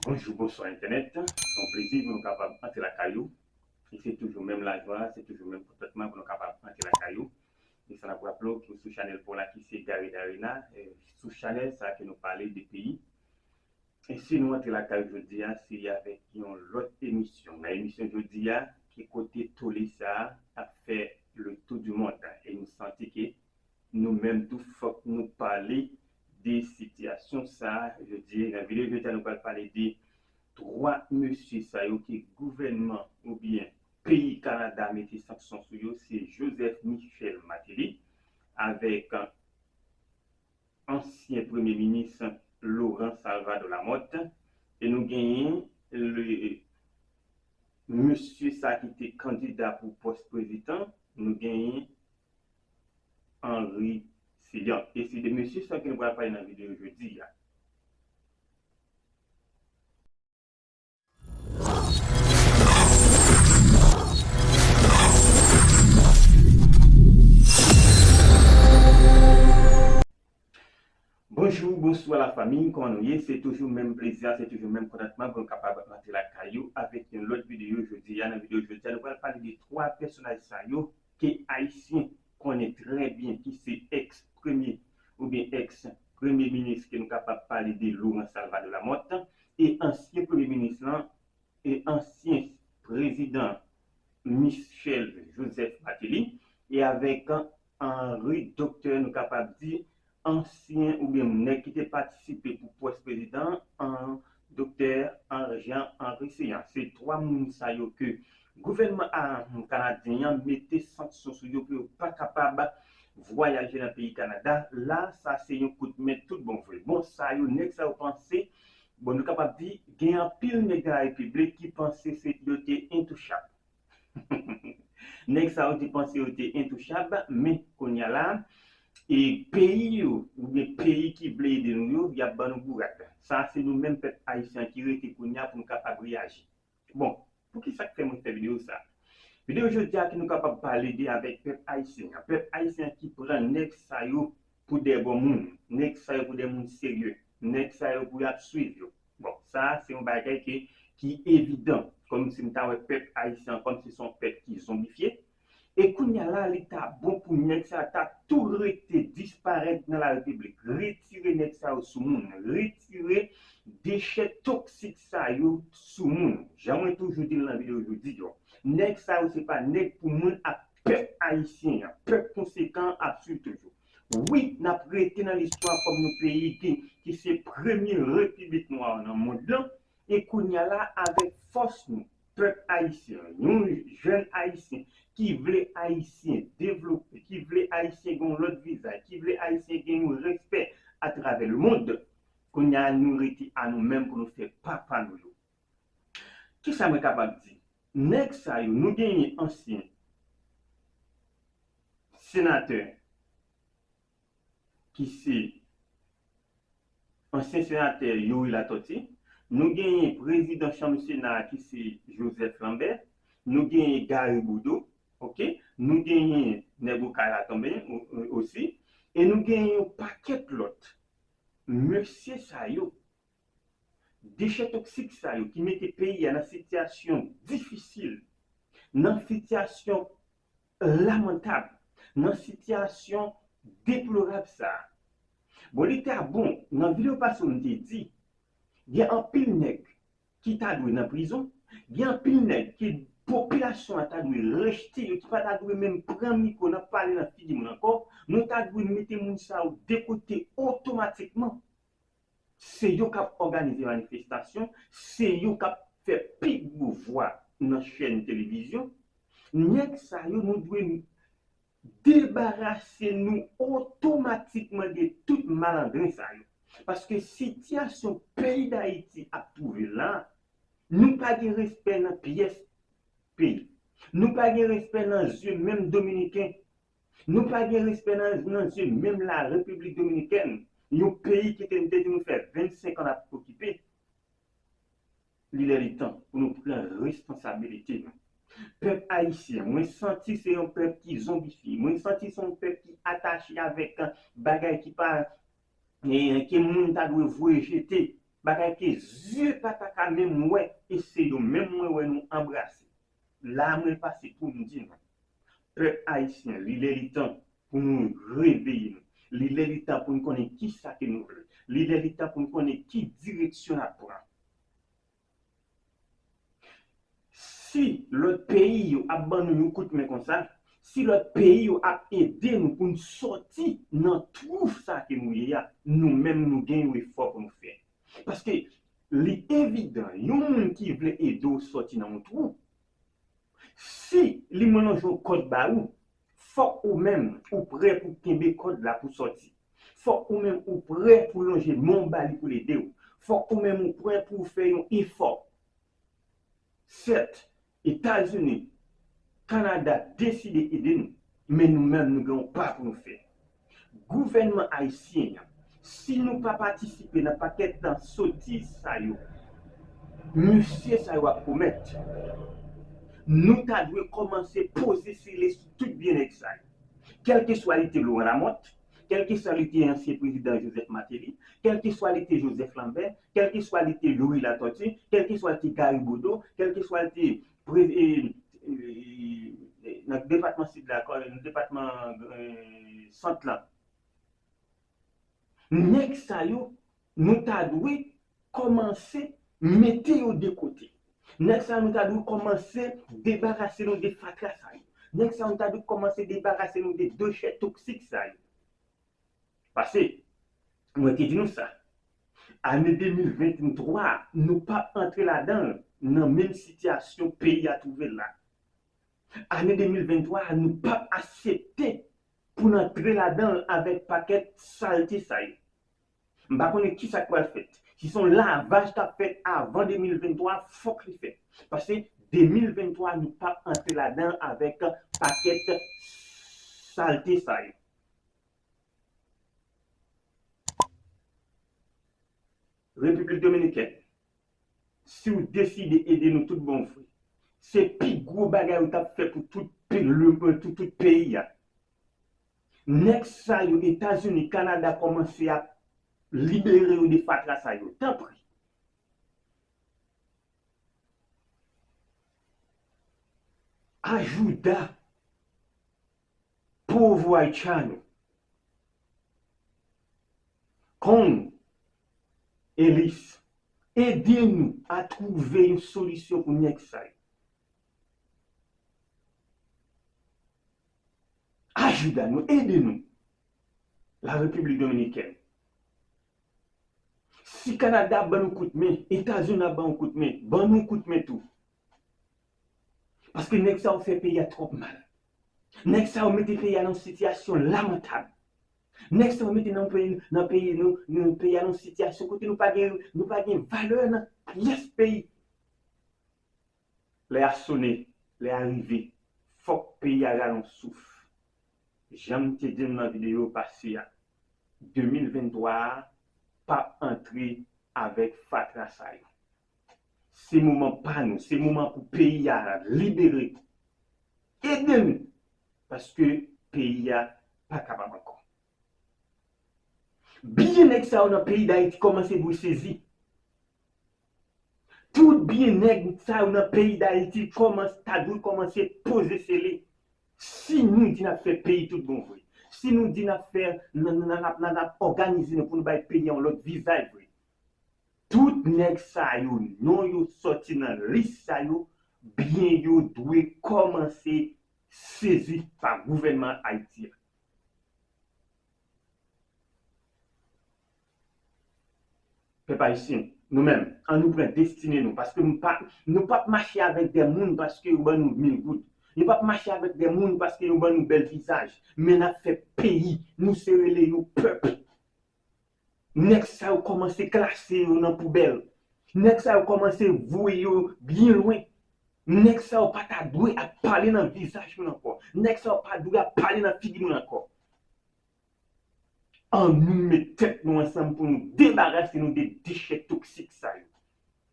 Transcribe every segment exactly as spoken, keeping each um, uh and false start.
Bonjou, bonswa entènèt. Se yon plezi pou nou kapab antre lakay ou. E se toujou menm lajwa, se toujou menm kontantman pou nou kapab antre lakay ou. E sa n ap raple w ki w sou chanèl pa w la ki se Gary Darena, e sou chanèl sa ke nou pale de peyi. E si nou antre lakay ou jodi a, se avèk yon lòt emisyon. Nan emisyon jodi a, ki kote tole sa a ap fè le tour du monde. E nou santi ke nou menm tou fòk nou pale de sitiyasyon sa a jodi a. Nan videyo jodi a, nou pral pale de twa mesye sa yo ke gouvènman oubyen peyi Kanada mete sanksyon sou yo, se Joseph Michel Martelly avèk ansyen premye minis Laurent Salvador Lamothe, e nou genyen le mesye sa ki te kandida pou pòs prezidan, nou genyen Henri Céant. E se de mesye sa ke nou pral pale nan videyo jodi a. Bonjou, bonswa lafanmi, kòman nou ye? Se toujou menm plezi a, se toujou menm kontantman pou nou kapab rantre lakay ou avèk yon lòt videyo jodi a. Nan videyo jodi a, nou pral pale de twa pèsonaj sa yo ke Ayisyen konnen trè byen, ki se èks premye oubyen èks premye minis ke nou kapab pale de Laurent Salvador Lamothe e ansyen premye minis lan e ansyen prezidan Michel Joseph Martelly, e avèk Henri, doktè, nou kapab di, ansyen oubyen nèg ki te patisipe pou pòs prezidan an, doktè Jean Henri Céant. Se twa moun sa yo ke gouvènman a, kanadyen an mete sanksyon sou yo pou yo pa kapab vwayaje nan peyi Kanada. La, sa se yon kout men tout bon vre. Bon, sa yo, nèg sa yo panse, bon, nou kapab di, gen anpil nèg nan larepiblik ki panse se yo te entouchab. Nèg sa yo te panse yo te entouchab, men kounye a la, e peyi yo, oubyen peyi ki vle ede nou yo, y ap ban nou bourad. Sa se nou menm pèp ayisyen ki rete kounye a pou nou kapab reyaji. Bon, poukisa k fè mwen fè videyo sa? Videyo jodi a ke nou kapab pale de avèk pèp ayisyen an. Pèp ayisyen an ki pran nèg sa yo pou de bon moun, nèg sa yo pou de moun serye, nèg sa yo pou y ap swiv yo. Bon, sa se yon bagay ke, ki evidan, kòmsi m ta wè pèp ayisyen an kòmsi se yon pèp ki zonbifye. E kounye a la, li ta bon pou nèg sa ta tou rete disparèt nan larepiblik. Retire nèg sa yo sou moun. Retire dechè toksik sa yo sou moun. Jan mwen toujou di l nan videyo jodi yo, nèg sa yo se pa nèg pou moun ak pèp ayisyen an. Pèp konsekan an ap swiv toujou. Wi, n ap rete nan listwa kòm yon peyi ki, ki se premye repiblik nwa nan mond lan. E kounye a la, avèk fòs nou, pèp ayisyen, yon jèn ayisyen ki vle Ayisyen devlope, ki vle Ayisyen gen yon lòt vizaj, ki vle Ayisyen gen yon respè atravè lemonn, kounye a nou rete a nou menm pou nou fè pa pa nou yo. Kisa mwen kapab di? Nèg sa yo, nou genyen ansyen senatè ki se ansyen senatè Youri Latortue, nou genyen prezidan chanm Sena a ki se Joseph Lambert, nou genyen Gary Bodeau, oke, nou genyen nèg Okay la tonbe o-, o-, osi, e nou genyen yon pakèt lòt. Mesye sa yo, dechè toksik sa yo ki mete peyi a nan sitiyasyon difisil, nan sitiyasyon lamantab, nan sitiyasyon deplorab sa a. Bon, li ta bon, nan videyo pase m te di, gen anpil nèg ki ta dwe nan prizon, gen anpil nèg ke popilasyon an ta dwe rejte yo, ki pa ta dwe menm pran mikwo nan pale nan figi moun ankò, nou ta dwe mete moun sa yo de kote otomatikman. Se yo k ap òganize manifestasyon, se yo k ap fè pi gwo vwa nan chèn televizyon. Nèg sa yo, nou dwe debarase nou otomatikman de tout malandren sa yo. Paske sitiyasyon peyi Dayiti ap twouve la, nou pa gen respè nan pyès peyi. Nou pa gen respè nan zye menm Dominiken. Nou pa gen respè nan, nan zye menm la Repiblik Dominikèn, yon peyi ki te, te di nou fè vennsenk an n ap okipe. Li lè li tan pou nou pran responsabilite nou. Pèp ayisyen, mwen santi se yon pèp ki zonbifye. Mwen santi se yon pèp ki atache avèk bagay ki pa, eh, ke moun ta dwe voye jete. bagay ke zye pa ta ka menm wè, e se yo menm mwen wè nou anbrase. La mwen pase pou m di nou, pèp ayisyen, li lè li tan pou nou reveye nou. Li lè li tan pou nou konnen ki sa ke nou vle. Li lè li tan pou nou konnen ki direksyon n ap pran. Si lòt peyi yo ap ban nou yon kout men konsa, si lòt peyi yo ap ede nou pou n sòti nan twou sa ke nou ye a, nou menm nou gen yon efò pou nou fè. Paske li evidan, yon moun ki vle ede w sòti nan yon twou, si li mwen lonje yon kòd ba ou, fòk ou menm ou prè pou kenbe kòd la pou sòti. Fòk ou menm ou prè pou lonje men w ba li pou l ede w. Fòk ou menm ou prè pou w fè yon efò. Sèt, Etazini, Kanada deside ede nou, men nou menm nou gen yon pa pou nou fè. Gouvènman ayisyen an, si nou pa patisipe nan pakèt tan sotiz sa yo, mesye sa yo ap komèt, nou ta dwe kòmanse poze sele sou tout byen nèg sa yo. Kèlkeswa li te Laurent Lamothe, kèlkeswa li te ansyen prezidan Joseph Martelly, kèlkeswa li te Joseph Lambert, kèlkeswa li te Youri Latortue, kèlkeswa li te Gary Bodeau, kèlkeswa li te pre- e, e, nan depatman sid la, nan depatman e, sant lan. Nèg sa yo, nou ta dwe kòmanse mete yo de kote. Nèg sa yo, nou ta dwe kòmanse debarase nou de fatra sa yo. Nèg sa yo, nou ta dwe kòmanse debarase nou de dechè toksik sa yo. Paske, mwen te di nou sa, ane de mil venntwa, nou p ap antre ladan l nan menm sitiyasyon peyi a twouve l la. Ane de mil venntwa a, nou p ap aksepte pou n antre ladan l avèk pakèt salte sa yo. M pa konnen ki sa k pral fèt. Si se yon lavaj k ap fèt avan de mil venntwa, fòk li fèt. Paske de mil venntwa, nou p ap antre ladan l avèk pakèt salte sa yo. Repiblik Dominikèn, si w deside ede nou tout bon vre, se pi gwo bagay ou t ap fè pou tout pe- le- tout, tout peyi a. Nèg sa yo, Etazini, Kanada kòmanse ap libere yo de fatra sa yo. Tanpri. Ajuda povo haitiano. Kon Elis, ede nou a twouve yon solisyon pou nèg sa yo. Ajuda nou, ede nou. La Repiblik Dominikèn. Si Kanada ap ban nou kout men, Etazini ap ban nou kout men, ban nou kout men tou. Paske nèg sa yo fè peyi a twòp mal. Nèg sa yo mete peyi a nan sitiyasyon lamantab. Nèg sa yo mete nan peyi, nan peyi nou, nan peyi a nan sitiyasyon kote nou pa gen, nou pa gen valè nan pyès peyi. Lè a sone, lè a rive, fòk peyi a rale yon souf. Jan m te di l nan videyo pase a, de mil venntwa a p ap antre avèk fatra sa yo. Se moman pa nou, se moman pou peyi a libere. Ede nou, paske peyi a pa kapab ankò. Byen nèg sa yo nan peyi Dayiti kòmanse dwe sezi. Tout byen nèg sa yo nan peyi Dayiti kòmanse, ta dwe kòmanse poze sele. Si nou di n ap fè peyi tout bon vre, si nou di n ap fè, n, n, n, n ap, n ap òganize nou pou nou bay peyi a yon lòt vizaj vre, tout nèg sa yo, non yo sòti nan lis sa yo, byen yo dwe kòmanse sezi pa gouvènman Ayiti a. Pèp ayisyen, nou menm, an nou pran destine nou, paske nou pa, nou p ap mache avèk de moun paske yo ban nou mil goud. Nou p ap mache avèk de moun paske yo ban nou bèl vizaj. Men n ap fè peyi, nou se rele yo pèp. Nèg sa yo kòmanse klase yo nan poubèl. Nèg sa yo kòmanse voye yo byen lwen. Nèg sa yo pa ta dwe ap pale nan vizaj moun ankò. Nèg sa yo pa dwe ap pale nan figi moun ankò. An nou met tèt nou ansanm pou nou debarase nou de dechè toksik sa yo.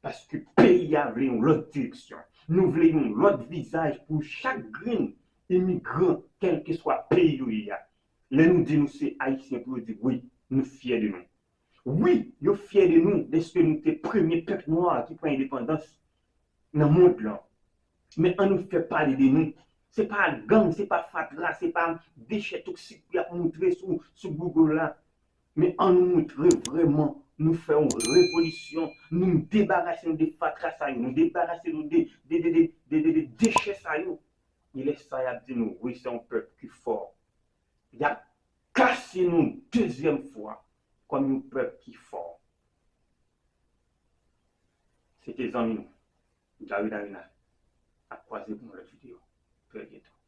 Paske peyi a vle yon lòt direksyon. Nou vle yon lòt vizaj pou chak grenn imigran, kèlkeswa peyi yo ye a. Lè nou di nou se Ayisyen, pou yo di wi, nou fyè de nou. Wi, yo fyè de nou, dèske nou te premye pèp nwa ki pran endepandans nan mond lan. Men ann nou fè pale de nou. Se pa gang, se pa fatra, se pa dechè toksik pou y ap montre sou, sou Google la. Men ann nou montre vrèman nou fè yon revolisyon, nou debarase nou de fatra sa yo, nou debarase nou de, de, de, de, de, de, de dechè sa yo. E lè sa y ap di nou, wi, se yon pèp ki fò. Y ap klase nou dezyèm fwa kòm yon pèp ki fò. Se te zanmi nou, Gary Darina. N ap kwaze pou yon lòt videyo. Trè byento.